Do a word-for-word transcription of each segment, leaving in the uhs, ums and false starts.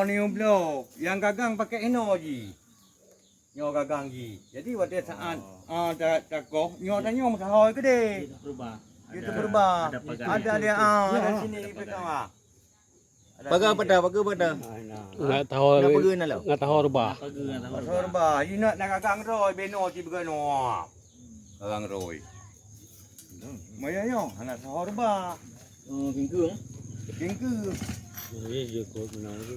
Nyoe bloe, nyang gagang pakai inoe jih. Nyoe gagang jih. Jadi watèe saat, ah, ta-, takoh, nyoe tanyoe meusahoe keudeh. Dia terperubah. Ada dia, ah, ada sini di belakang, ah. Paga pada, paga pada. Nggak tahu. Nggak paga na lo. Nggak tahu rubah. Paga na lo. Paga rubah. Ina na gagang droe beno ti beugano. Gagang droe. Maya nyo anak sahor ba. Oh, kingkeu. Kingkeu. Oh, iya, je kot menang tu.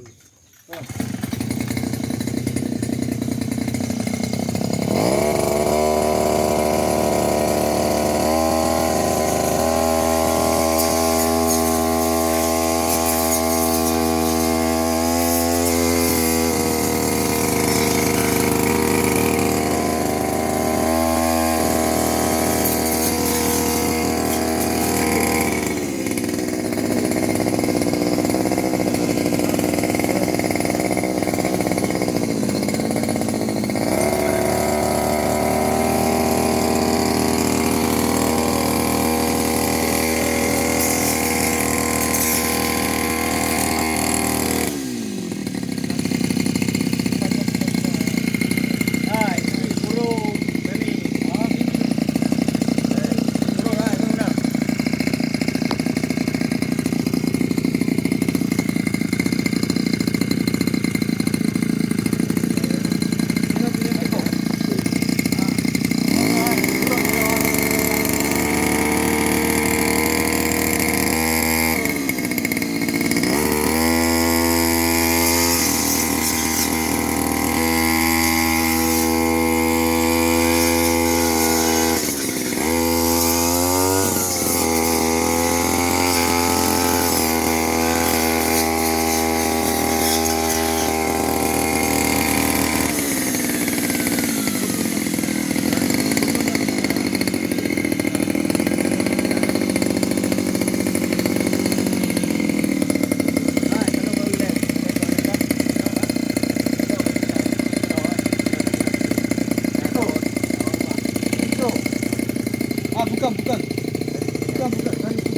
Ah, bukan, bukan. Bukan, bukan. Tadi bukan.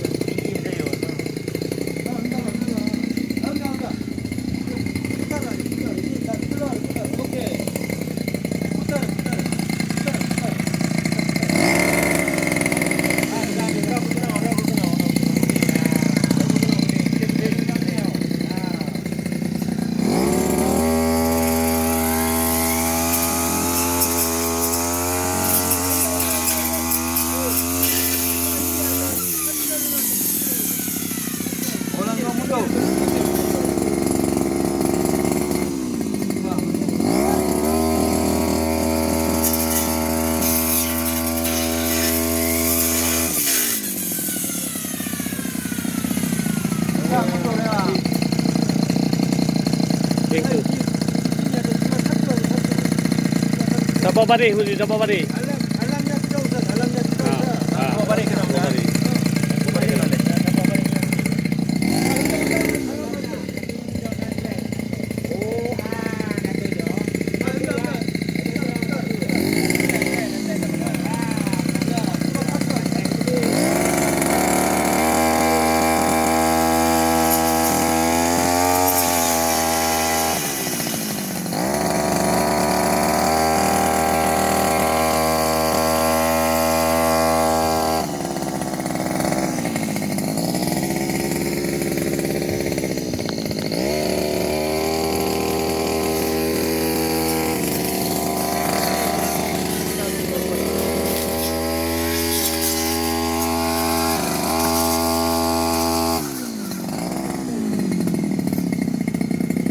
Sabar bareh, Huzi, sabar bareh. Ah, ah, sabar bareh.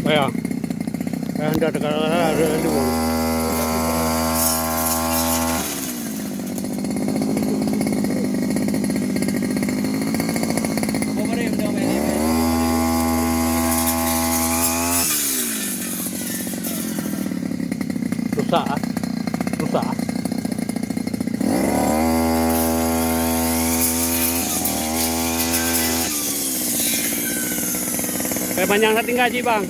Payah. Payah dah dekat ada dua. Rusak ah. Rusak ah. Kayu panjang dah tinggal cit, bang.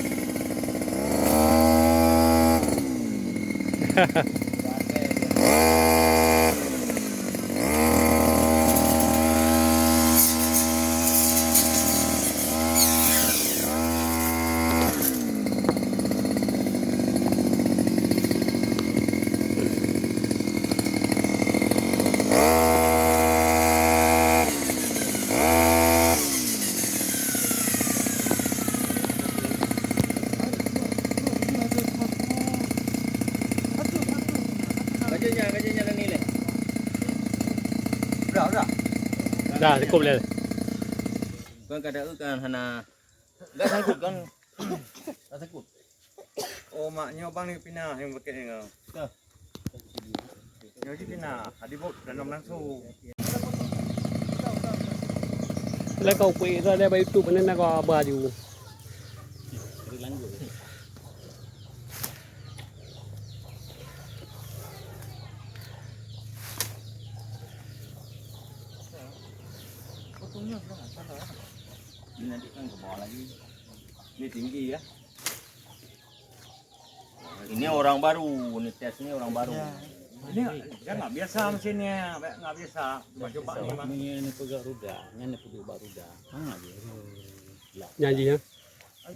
Dah, cukup lé. Kan kada kan hana. Enggak sangkut kan? Enggak sangkut. Oh, mak nyoe bang ni pinah yang pakai ni. Nyoe ji pinah, adi bok dalam langsung. Lé kau pui tu ada bayu tu mana nak kau abah ju. Ini nanti kan ke bawah lagi. Ini tinggi ya. Ini orang baru, ini tes ni orang baru. Ya. Ini dia nggak biasa mesin ni, nggak biasa. Coba-coba ni, Bang. Ini, ini pegang roda, ini pegang bak roda. Ha, dia. Nyan jih, ya.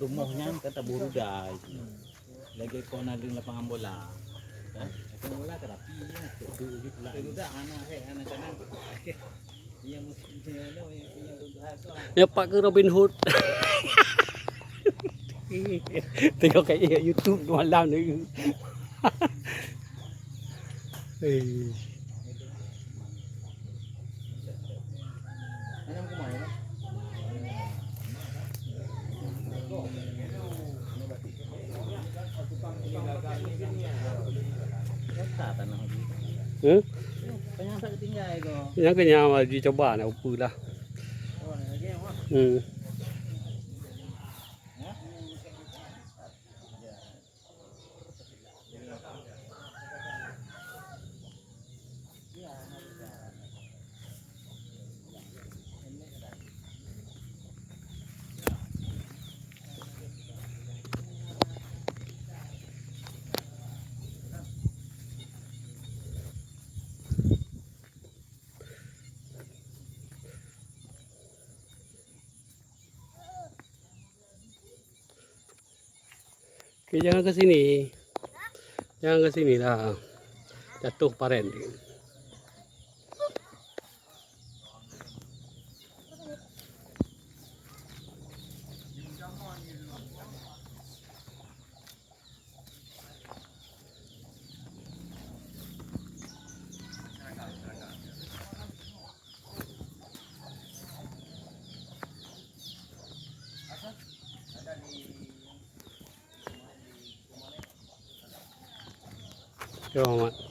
Rumoh nyan kan taboh roda. Lagi kau na di lapangan bola. Ha? Lapangan bola ka rapi ya. Tu, tu, tu pula. Roda hana, hei, hana canang. Yang, yang, yang, yang roda tu. Ya, Pak ke Robin Hood. Tengok kat YouTube malam ni. Eh. Hmm? Nyang keunyan jicoba nak upeue lah. Hmm. Oke, jangan ke sini. Jangan ke sini lah. Jatuh paren. Yo, Mat.